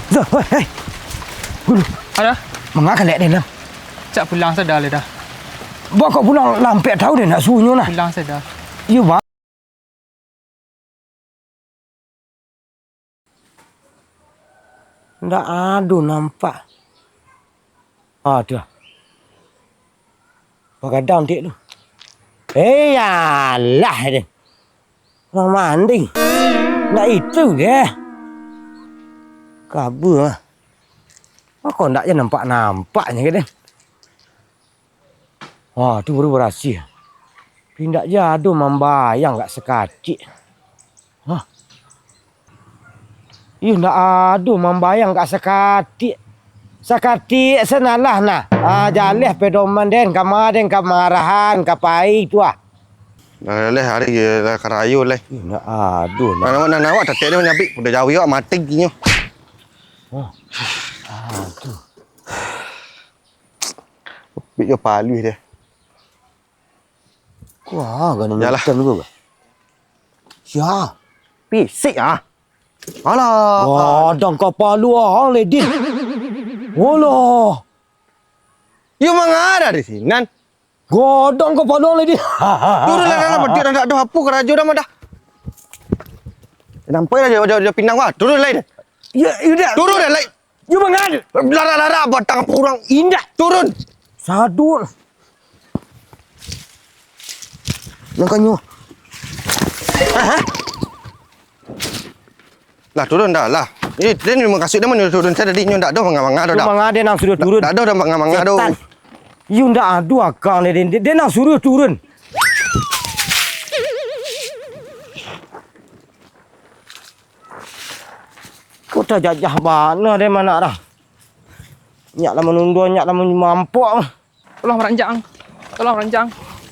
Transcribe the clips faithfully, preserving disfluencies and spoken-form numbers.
Dah, hei, hei. Guru. Ada? Manga kalek den, Dang? Cak pulang sada lai dah. Baa kok pulang, lampek tau den nak suruhnyo nah. Pulang sada. Iyo, Bang. Ndak ado nampak. Ah, tu lah. Bagadang dek tu. Eh, alah deh. Urang mandi. Ndak itu deh. Kabua lah. Kok ndak je nampak-nampaknyo ke deh. Wah, tu baru barasiah. Tapi ndak je ado mambayang gak sakatik. Hah? Ih, ndak ado mambayang gak sakatik. Sakatik sanalah nah. Ah, jaleh pedoman den, kama den, kamarahan, ka pai tu ah. Dah leh, hari lah karayo leh. Ih, ndak ado nah. Mana-mana awak tatek dia manyabik, udah jauh awak mati ginyo. Hah? Ah, tu. Pik jo paluih deh. Wah, gana Yalah. Hitam tu, Bang. Sia. Pisik ah. Alah. Gadang kapalo ang, Ledin. Walah. Yo mangada di sinan. Gadang kapalo ang, Ledin. Turun lah, lah, lah, badiak dah, dah, dah, apo karajo dah mah dah. Nampak dah, dah, dah, dah pinang wah. Turun lah, Ledin. Ya, ya udah. Turun lah, Ledin. Yo mangada. Larak-larak batang apo urang. Indak. Turun. Sadun. Mangkonyo. Aha. Lah, turun dah lah. Eh, den mukasuik den manyuruah turun, saya tadi nyo ndak doh manga-manga doh dah. Manga den nan suruah turun. Ndak doh dah manga-manga doh. Setan. Yo ndak ado akang den, den, den nan suruah turun. Kok tajajah bana den manak dah. Nyak lah manundo, nyak lah mampok. Tolong ranjang. Tolong ranjang.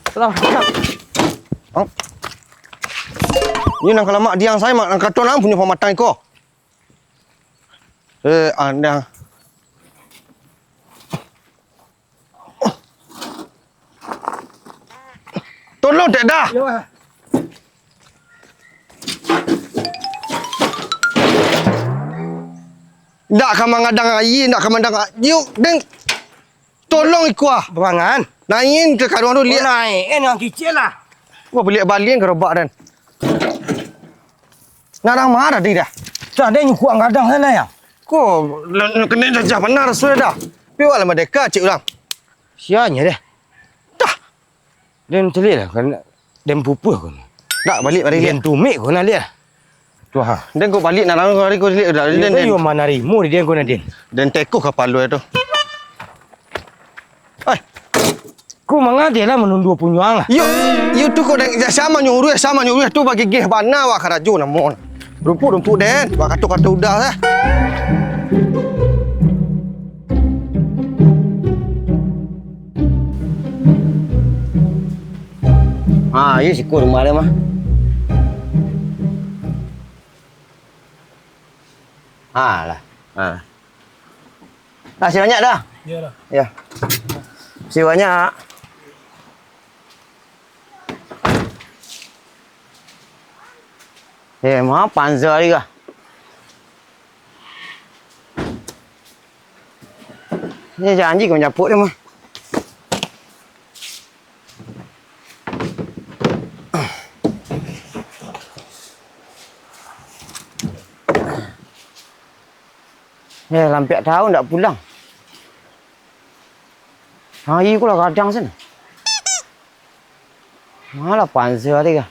Tolong ranjang. Ang. Ni nan kalamak diang sae, mak, nan kato nan punyo pamatang iko. Eh, andang. Tolong dek dah. Yo, ah. Ndak ka mangadang aia, ndak ka mandang a-, yuk, deng. Tolong iko ah. Bamangan. Naikin ka karuang tu, liek. Oh, naikin nan kicik lah. Wah, baliak-baliak garobak den. Narang marah dih dah. Dah, den nyukuak gadang sana ya. Ko, lah, kena jajah bana rasuah dah. Pi awak lah madeka cik urang. Sianya deh. Dah. Den caliak lah, kan den pupuh ko. Dak, baliak, baliak. Den tumik ko nak liek. Tu ha. Den ko baliak nak lalu hari ko liek dah. Den, den, den. Yo manarimo di den ko nak den. Den tekuh kapalo tu. Oi. Ko mangade lah manundo punyo ang lah. Yo, yo tu ko den, sia manyuruah, sia manyuruah tu bagigih bana wak karajo namo. Rumput-rumput den, wak kato-kato udah lah. Ha, iyo siko rumah dia mah. Ha lah. Ha. Makasih banyak dah. Iyo dah. Ya. Makasih banyak. Eh, ma pansa ari kah? Ni janji kau manjapuk dia mah. Eh, lampek tahu ndak pulang. Hari ko lah gadang sen. Malah pansa tadi kah.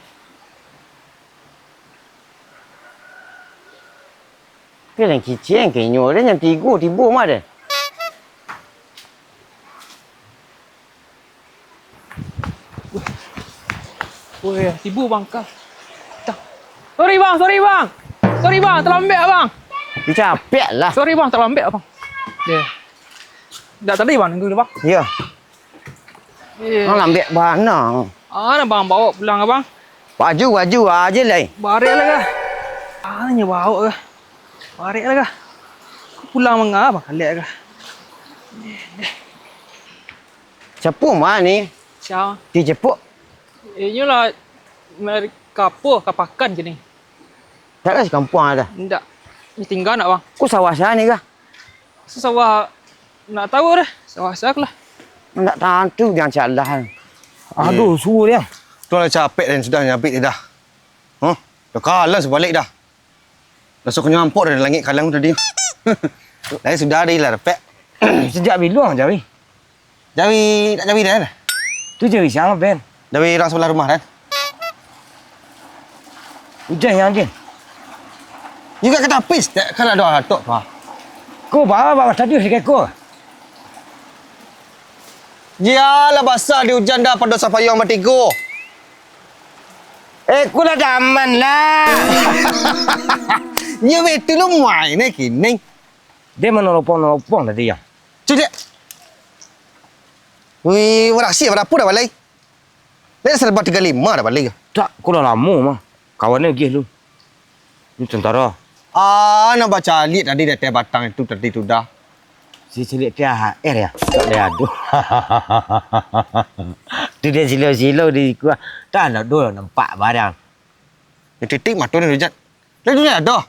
Tapi nan kicik kan kenyo, den nan tigo tibo mah den. Weh, tibo bang kah. Dah. Sorry bang, sorry bang. Sorry bang, talambek abang. Dicapek lah. Sorry bang, talambek abang. Deh. Dah tadi bang nunggu bang. Iyo. Iyo. Ang lambek bana. Ah, nak bang bawa pulang abang. Baju, baju aja lai. Barek lah kah. Ah, nyo bawa kah. Barek lah kah. Pulang manga bang, liek kah. Siapo mah ni? Sia? Dijepuk. Eh, inyo lah mari ka apo, ka pakan kini. Tak lah sekampung ada. Ndak. Tingga nak, Bang? Ko sawah sia ni kah? Sawah, nak tahu deh. Sawah sia lah. Ndak tantu, jan salah. Aduh, suruh dia. Tu lah capek dan sudah nyabik dia dah. Huh? Dah kalang sebalik dah. Raso kanyo ampok dari langik kalang tadi. Lai sudah dari lah dapek. Sejak bilo ang jawi? Jawi, nak jawi dah. Tu jawi sia, Ben? Jawi urang sabalah rumah, Dan. Ujan yang, Din. Juga ka tapis, tak kalau ada atok tu, ah. Ko bawa, bawa tadi sikeko. Jialah basah di ujan dah pado sapayuang batigo. Eh, ku lah daman lah. Nyo betul lu main eh kini. Dia menolopong-nolopong tadi, ya. Cek, cek. Wih, warasi berapa dah balai? Dia serba tiga lima dah balai. Tak, ku lah lama mah. Kawannya gih lu. Ni tentara. Ah, nak bacalik tadi di ateh batang itu tadi tu dah. Si cilik T H R ya? Tak boleh aduh. Tu dia silau-silau di kuah. Tak ada dulu nampak barang. Dia titik mata ni, Rijat. Dia dunia ada.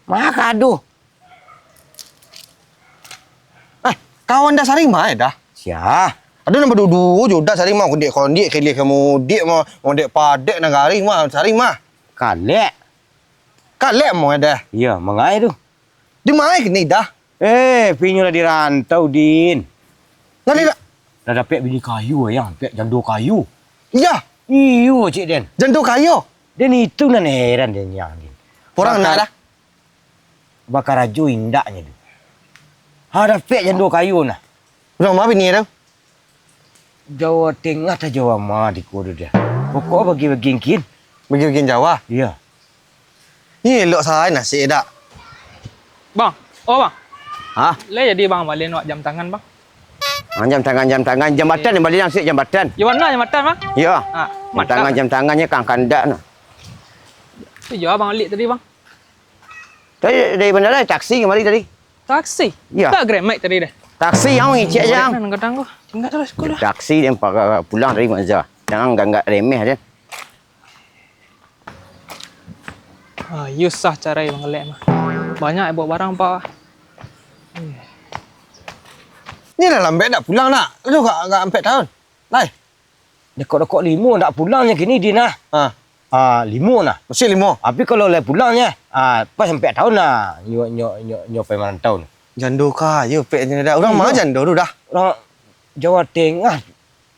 Maka aduh. Eh, kawan dah saring mah eh dah. Sia? Ada nang badudu jo dah saring mah, kondik-kondik, kelih kamu dek mah, mondek padek nagari mah, saring mah. Kalek. Kalek mah eh dah. Iya, mangai tu. Di mana kini dah? Eh, pinyo lah di rantau, Din. Lah, lah. Lah dapek bini kayu, yang dapek jando kayu. Iya. Iyo, Cik Den. Jando kayu. Den itu nan heran den yang, Din. Orang nak dah. Bakarajo indaknyo tu. Ha, dapek jando kayu nah. Urang ma bini tu? Jawa Tengah atau Jawa ma di ko tu dah. Pokok bagi-bagi kin. Bagi-bagi Jawa? Iya. Ni elok sae nasib dak? Bang, oh bang. Ha? Lai jadi bang balian wak jam tangan bang? Ha, jam tangan, jam tangan, jambatan yang balian nasib jambatan. Di mana jambatan bang? Iya. Ha, jam tangan, jam tangannya kang kandak nah. Tu jauh bang alik tadi bang. Tadi dari bandara taksi kemari tadi. Taksi? Iya. Tak Grab Mike tadi deh. Taksi yang mengicik aja. Kadang-kadang kau tinggal terus sekolah. Taksi yang pakai pulang dari Mazda. Jangan ganggak remeh aja. Ah, susah carai manggalek mah. Banyak buat barang pak. Ni lah lambek dak pulang nak. Aduh, agak, agak ampek tahun. Lai. Dekok-dekok limo ndak pulangnyo kini, Din, ah. Ha. Ah, limo nah. Masih limo? Tapi kalau lai pulangnyo, ah, pas ampek tahun nah, nyo, nyo, nyo, nyo pai marantau nah. Jando kayo peknyo dah. Urang ma jando tu dah? Urang Jawa Tengah.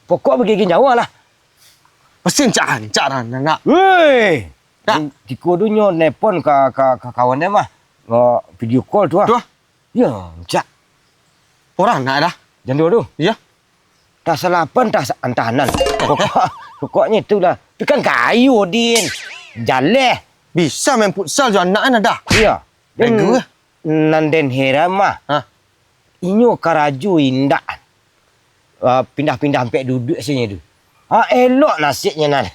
Pokok bagi-bagi Jawa lah. Pasti rancak-rancak dah, nak. Weh! Dak. Tiko tu nyo nelpon ka, ka, ka kawan dia mah. Nyo video call tu ah. Tu ah? Yo, cak. Orang nak dah. Jando tu? Iya. Entah salah apa, entah sa-, entah nan. Pokok, pokoknyo itulah. Tu kan kayu, Din. Jaleh. Bisa main futsal jo anak kan ada? Iya. Bego lah. Nan den heran mah. Ha. Inyo karajo indak. Ah, pindah-pindah ampek duduak sini tu. Ah, elok nasibnyo nan.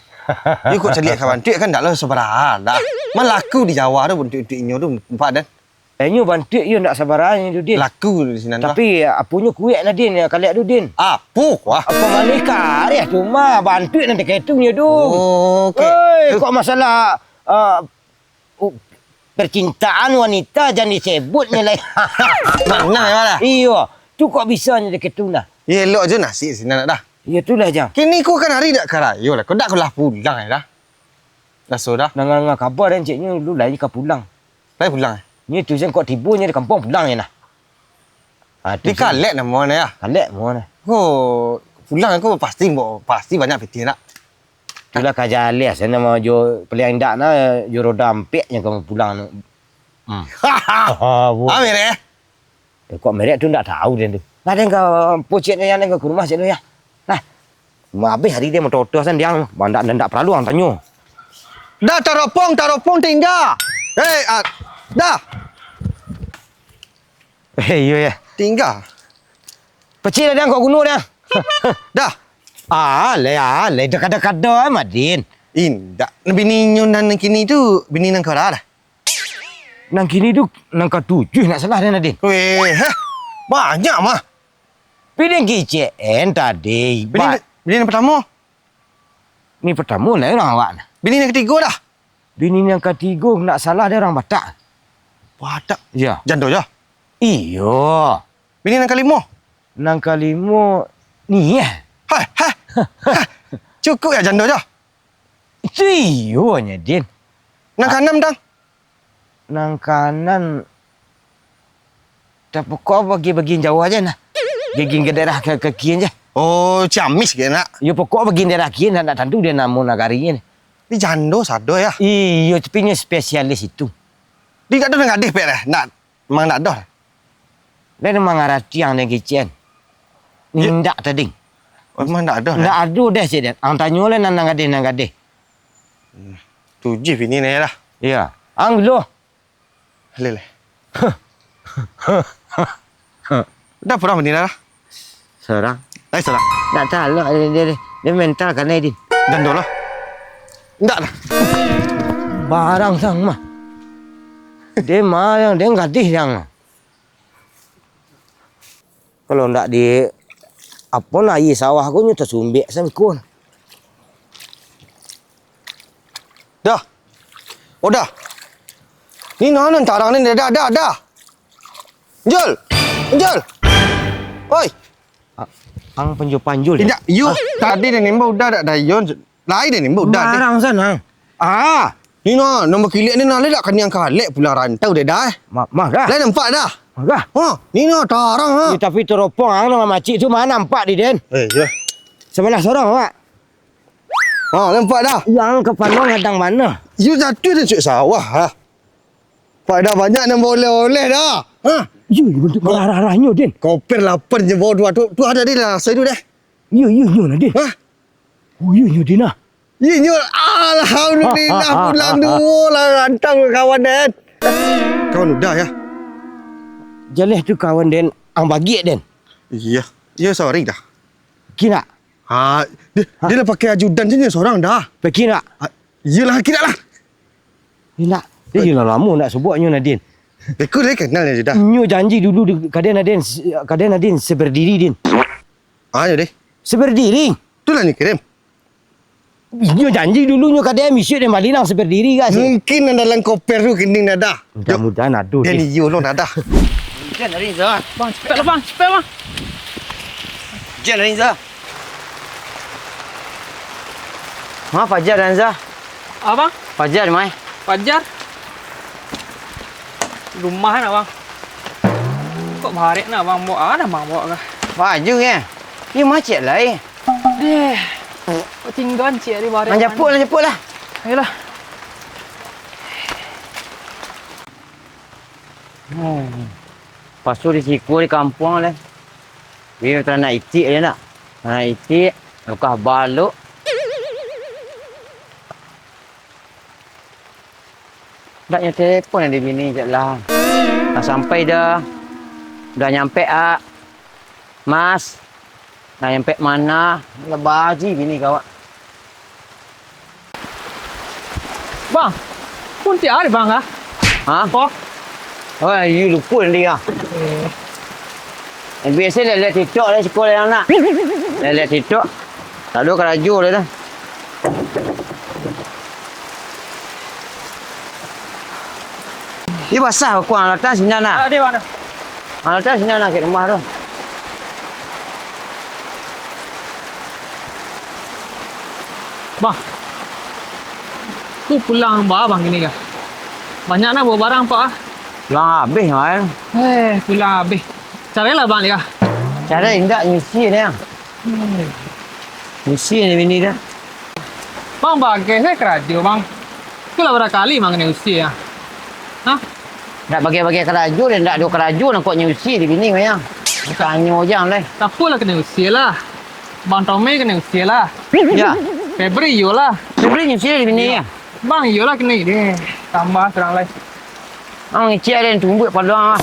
Iyo kok caliak kawan tu kan ndak lah sabaraha dah. Malaku di Jawa tu bantuak-bantuak inyo tu, nampak, Dan. Eh, nyo bantuak iyo ndak sabaraha nyo tu, Din. Laku di sinan tu. Tapi, apunyo kuek lah, Din, kalek tu, Din. Apo kuah? Apo manih kareh tu mah, bantuak nan dakek tu nyo tu. Oh, oke. Oi, kok masalah, ah, uh, percintaan wanita jan disebutnyo lai. Manah yo lah. Iyo, tu kok bisa nyo dakek tu nah. Iyo, elok je nasib sinan dah. Iyo, tu lah, Jang. Kini ko kan ari dak karayo lah, ko dak ko lah pulang dah. Raso dah. Danga-danga kaba den, ceknyo lu lai ka pulang. Lai pulang, eh? Nyo tu sen kok tibo nyo di kampuang pulang nyo nah. Ha, tu sen. Di kalek namo nyo, ya? Kalek namo nyo. Ko pulang ko pasti mo-, pasti banyak pitih nak. Tu lah ka jaleh sen namo jo paliang indak nah, jo roda ampek nyo ka pulang. Hmm. Ha, merek. Eh, kok merek tu ndak tahu den tu. Lah den ka pocet nyo, yang den ka rumah cek tu ya. Lah. Mah abih hari dia motor-motor san dia, ndak, ndak paralu ang tanyo. Dah, taropong, taropong tingga. Hei, ah, dah. Eh, iyo ya. Tingga. Pecik lah dia kok gunung dia. Dah. Ah, le, ah, le, dekada-kada, eh, Madin. Indak. Bini nyo nan kini tu, bini nan kara dah. Nan kini tu, nan katujuah nak salah dia, Nadin. Weh, heh. Banyak mah. Bini kicek en tadi. Bini, ba- bini nan pertamo? Ni pertamo lah orang awak nah. Bini nan ketigo dah? Bini nan katigo nak salah dia orang Batak. Badak. Iyo. Jando jo? Iyo. Bini nan kalimo? Nan kalimo, ni eh. Hah, hah, hah. Cukuik yo jando jo? Itu iyo nyo, Din. Nan kaanam, Dang? Nan kaanam, tapokok bagian-bagian jauah se nah. Bagian ka daerah ka, ka kiri se. Oh, Ciamis kecek nak? Yo, pokok bagian daerah kiri, ndak, ndak tantu den namo nagarinyo. Di jando sado yo? Iyo, tapi inyo spesialis itu. Di dak ado nan gadih pek lah, ndak, memang ndak ado. Den mangarati ang den kecek an. Iyo. Indak tadi. Oh, memang ndak ado lah. Ndak ado doh, cek den. Ang tanyo lah nan, nan gadih, nan gadih. Hmm, tu jih bini ne lah. Iyo. Ang dulu. Leh, leh. Dah pernah bini dah? Sorang. Eh, sorang. Ndak talok, dia, dia, dia mental kanai, Din. Jando lah. Ndak lah. Barang sang mah. Dia mah yang, dia gadih yang. Kalau ndak di, apo nah, aia sawah ko nyo tasumbek sangko. Dah. Oh, dah. Ni nah nan tarang ni, dah, dah, dah, dah. Jul. Jul. Oi. A-, ang panjo-panjo, Din? Indak, yo, tadi den imbau dah, dak dayon. Lai den imbau dah, Din. Barang sana. Ah, ni nah, nan bakilek ni nah, lai dak kaniang kalek pulang rantau deh dah, eh. Ma-, mah kah? Lai nampak dah. Mah kah? Ha, ni nah, tarang, ha. Yo, tapi teropong ang dengan macik tu ma nampak di den? Eh, yo. Sabalah sorang, Wak. Ha, nampak dah. Yang kapalo gadang mano? Yo, jatuah den cuk sawah, ha. Pak dah banyak nan baoleh-oleh dah. Ha? Yo, yo, bantuak marah-arahnyo, Din. Koper lapan je bawa dua tu. Tu ada di lah, saya tu deh. Yo, yo, yo, nah, Din. Ha? Oh, yo, yo, Din, ah. Yo, yo, alhamdulillah, pulang duo lah, rantau kawan, Den. Kawan udah, yo? Jaleh tu kawan, Den. Ang bagiak, Den. Iyo. Iyo, sorry dah. Kira. Ha, dia, dia lah pakai ajudan je ni sorang dah. Pakai nak? Ha, iyolah, kira lah. Indak. Eh, lah lamo nak sobok nyo, Nadin. Beko lai kenal nyo dah. Nyo janji dulu di, ka den, Nadin, s-, ka den, Nadin, se-, berdiri, Din. Ah, yo deh. Se-, berdiri. Tu lah nyo kirim. Nyo janji dulu nyo ka den, bisuak den bali nan se-, berdiri ka se. Mungkin nan dalam koper tu kini dah. Mudah-mudahan ado deh. Dan iyo lo dah. Hujan hari ni, Zah. Bang, cepatlah, Bang. Cepat, Bang. Hujan hari ni, Zah. Ma Fajar dan Zah? Abang? Fajar, mai. Fajar? Rumah nak, Bang. Kok barek nak, Bang? Bawa, ah, dah, Bang, bawa kah? Baju, eh? Ni macet lai. Deh. Kok tinggal cik hari barek. Manjapuk lah, japuk lah. Ayolah. Hmm. Pasu di siko di kampuang lai. Iyo, taranak itik je nak. Taranak itik, lukah balok. Ndak nyo telepon di bini cak lah. Lah sampai dah. Udah nyampe, ah. Mas, nah, nyampe mana? Lah baji bini kawak. Bang, pun tiap hari, Bang, ah? Hah? Apo? Oh, you lupa nanti, ah. Eh. Biasa lihat-lihat TikTok lah, sekolah anak. Lihat-lihat TikTok. Tak ada karajo lah dah. Ni basah kuang, latang sinan nak. Ah, dia mana? Ah, latang sinan nak ke rumah tu. Bah. Tu pulang ba abang kini kah? Banyak nak bawa barang, Pak, ah. Pulang habis, Mak, eh. Eh, pulang habis. Carailah abang ni kah? Carai indak, nyusi ni, ah. Hmm. Nyusi ni bini dah. Bang, bagai se karajo, Bang. Itulah bara kali, Bang, kena usia, ah. Hah? Nak bagai-bagai karajo, dan ndak ado karajo, nak kok nyusi di bini, Bang, ya. Tanyo jang deh. Siapolah kena usia lah. Bang Tommy kena usia lah. Ya. Febri iyolah. Febri nyusi di bini, ya? Bang, iyolah kena deh. Tambah surang lai. Bang, ngicik ada yang tumbuh pada, ah.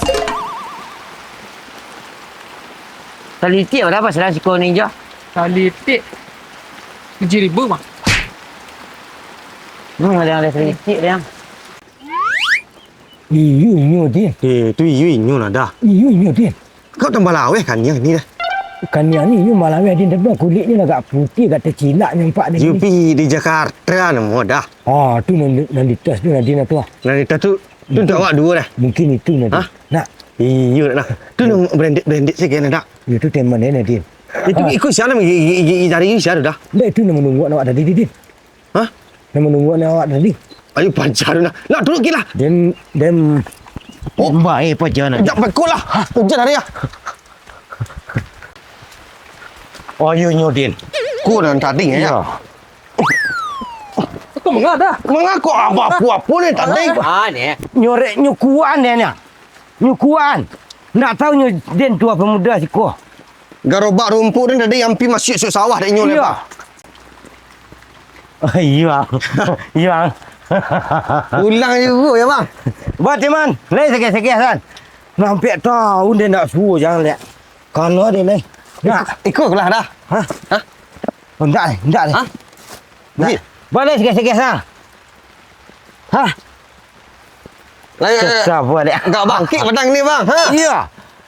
Tali itik bara, Bang, salah siko ninja? Tali itik tujuh ribu, Bang. Hmm, ada, ada tali itik dia. Iyo, inyo, Din. Eh, tu iyo, inyo nah dah. Iyo, inyo, Din. Kau tambah laweh kaniang ni dah. Kaniang ni, inyo malaweh, Din. Tapi kulitnyo agak putih, agak tacilak nampak, Din. Yo pi di Jakarta namo dah. Ah, tu nan, nan di tas tu, Nadin, tu, ah. Nan di tas tu, Tu untuk awak duo dah. Mungkin itu, Nadin. Hah? Nak. Iyo, nak. Tu nan branded-branded sajo, nak. Iyo, tu teman dia, Nadin. Itu iko siapa nan gigi, gigi, gigi jari sia tu dah? Ndak, itu nan manunggu awak tadi, Din. Hah? Nan manunggu awak tadi. Ayo, paja tu nah. Nak, duduak lah. Dem, dem. Oh. Mbak, eh, paja nah. Jak bakul lah. Hah? Hujan hari ah. Ayo nyo, Din. Ko nan tadi, ya? Iyo. Ko manga dah? Manga ko apo-apo ni tadi? Ah, ni. Nyorek nyukuan dia ni. Nyukuan. Ndak tahu nyo den tua pemuda siko. Garobak rumput ni tadi ampi masuak sawah dek nyo. Iyo. Lebar. Oh, iyo, Bang. Iyo, Bang. Pulang juo yo, Bang. Bah, Timan, lai sageh-sageh, San. Nampek tahu den ndak suo, jangan liek. Kano den, lai. Nak. Iko lah dah. Hah? Hah? Oh, ndak, ndak, lai. Hah? Ndak. Bukit? Bah, lai sageh-sageh, San. Hah? Lai, lai, lai. Susah buat, lai. Agak bangkik padang ni, Bang. Ha? Iyo.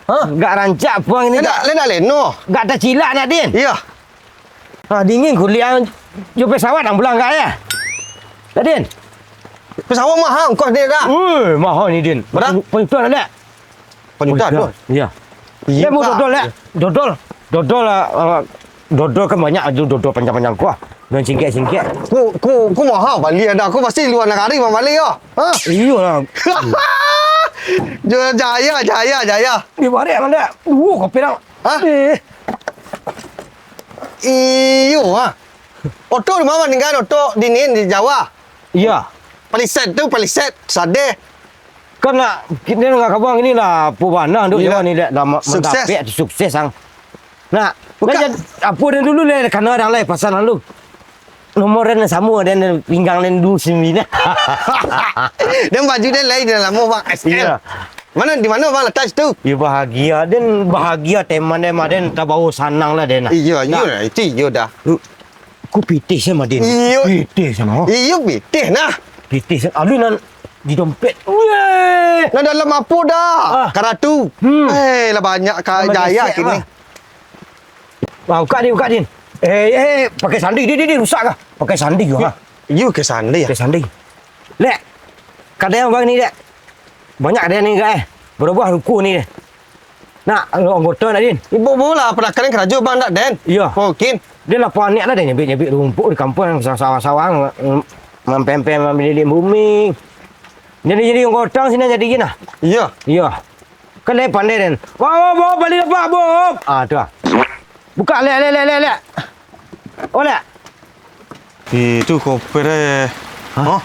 Ha? Agak rancak puang ni. Lai ndak, lai ndak leno. Agak tacilak nak, Din. Iyo. Ha, dingin kuliah jo pesawat ang pulang agak, yo. Dah, Din. Pesawat maha ongkos ni dah. Ui, maha ni, Din. Bara? Panyutan, Din. Panyutan, Dol. Iyo. Iyo, dodol, Dol. Dodol. Dodol, ah, ah, dodol kan banyak ado dodol panjang-panjang ko, ah. Nan singkek-singkek. Ko, ko, ko maha bali ado. Ko pasti lua nagari mambali yo. Ha? Iyolah. Jo, jaya, jaya, jaya. Di barek mah dak? Duo kopi dah. Ha? Eh. Iyo, ha. Oto di ma maningga oto di nin, di Jawa? Iyo. Paliset tu, paliset, sadeh. Kan nak, kito danga kaba kini lah, apo bana tu. Iyo. Jawa ni, dek, lah ma-, sukses. Mandapek sukses, ang. Nah, bukan. Lah, jad-, apo den dulu lai, kana urang lai pasan lalu. Nomor den samo, den pinggang den duo sambilan. Den baju den lai, den lamo, Bang, S L. Iyo. Mano, di mano, Bang, latak situ? Iyo, bahagia, den bahagia, teman den, den tabawa sanang lah, den. Iyo, iyo lah, itu iyo dah. Ko pitih se mah, Din. Iyo. Pitih se mah. Iyo, pitih nah. Pitih se, alun nan di dompet. Weh. Nan dalam apo dah? Ah. Karatu. Hmm. Eh, lah banyak ka-, jaya kini. Wah, bukak, Din, bukak, Din. Eh, eh, pakai sandi, Din, Din, Din, rusak kah? Pakai sandi juo, ha? Iyo, ke sandi, yo? Pakai sandi. Lek, kadai abang ni, Lek. Banyak kadai ni, Kak, eh. Baroboh ruko ni, deh. Nak, anggoto nak, Din? Ibo bola, padakan karajo bang, ndak, Den? Iyo. Mungkin. Dia lah panek lah, dia nyabik-nyabik rumput di kampuang, sawah-sawah, mm, mampempe, mamililik bumi. Jadi, jadi anggota sini jadi gini, nah. Iyo. Iyo. Kan dia pandai, Den. Wah, wah, wah, bali dapat, Bob. Ah, tu ah. Buka, lek, lek, lek, lek, lek. Oh, lek. Itu koper, eh. Hah? Hah?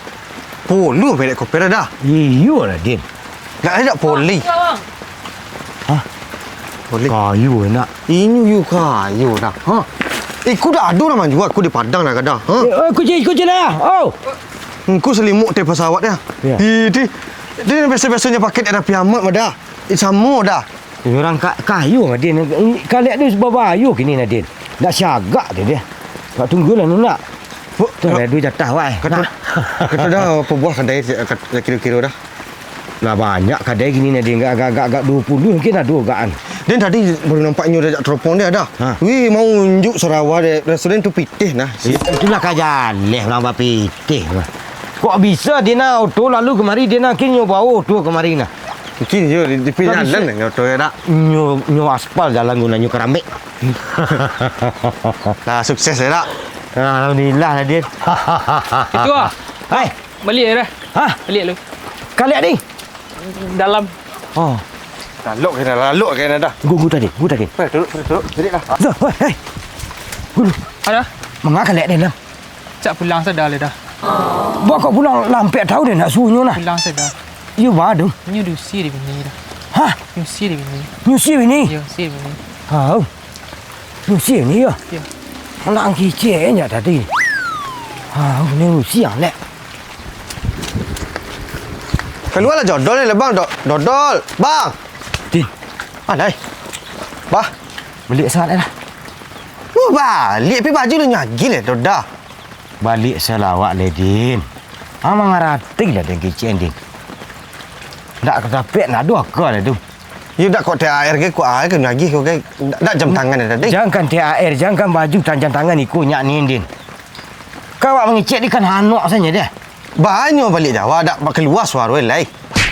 Puluah bedek koper dah. Iyo lah, Din. Nak ada poli. Hah? Poli. Kayu nak. Inyo yu kayu dah. Ha? Iku dah ado lah manjua aku di Padang dah kadang. Ha? Eh, eh, kunci, kunci lah. Oh. Engku selimut teh pesawat ya. Ya. Di, di, di biasa-biasanya pakai daerah Piamat mah dah. Eh, samo dah. Ini orang ka-, kayu mah dia. Kalian tu babayu kini Nadin. Nak siagak tu dia. Nak tunggu lah nak. Bu, tu ada dua jatah wai. Kata, kata dah apa buah kadai kira-kira dah. Lah banyak kadai kini Nadin. Agak, agak, agak, agak dua puluh mungkin ada agak kan. Dan tadi baru nampak nyo dah teropong dia dah. Ha. Wih, mau unjuk Sarawak deh. Restoran tu pitih nah. Itulah kajaleh orang bapitih. Kok bisa dia nak auto lalu kemari dia nak kini nyo bawa auto kemari nah. Mungkin yo di, di pinjalan nyo tu yo dak. Nyo, nyo aspal jalan gunanyo karambek. Lah sukses yo dak. Alhamdulillah lah Din. Itu ah. Hai. Balik dah. Hah? Balik lu. Kalian ni. Dalam. Oh. Lalok kena, lalok kena dah. Gua, gua tadi, gua tadi. Hei, duduk, duduk, duduk. Jadi lah. Dah, hei, hei. Gua. Ada? Mangakaliak Din lah. Cak pulang sada lah dah. Baa kok pulang lampek tahu deh nak suruh nyo nah. Pulang sada. Iyo ba tu. Nyo diusia dek bini dah. Hah? Diusia dek bini. Nyusia bini? Iyo, usia bini. Hau. Nyusia bini yo? Iyo. Anak ang kicik nyo tadi. Hau, ni usia lek. Kalualah Jodol ni, Bang. Do-, Dodol. Bang. Din. Alai. Bah. Baliak sahat lah. Wah, baliak pi baju lu nyagil eh, Doda. Baliak salawak le, Din. Ang mangarati lah, Din, kicik, Din. Ndak katapek, ndak ado aka lah tu. Yo, ndak kok T H R ke, kok ae ke nagih kok ke, ndak, ndak jam tangan dah, Din. Jangan T H R, jangan baju jam tangan iko nyak ni, Din. Kawak mangicek di kan hanok saja deh. Banyo baliak Jawa, dak bakalua suaro lai.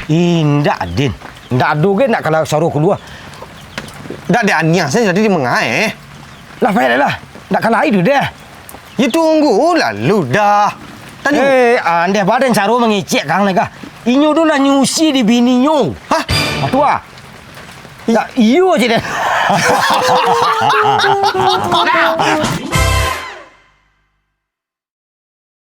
Indak, Din. Ndak ado ge, ndak ka lai saruah kalua. Ndak dianiah sajo tadi, mangaeh. Lah, payah lah. Ndak ka lai tu deh. Ya, tunggu lalu dah. Tadi Eh, andeh badan caro mangecek kang lai kah. Inyo tu lah nyusi di bininyo. Hah? Atu ah. Ndak, iyo je deh.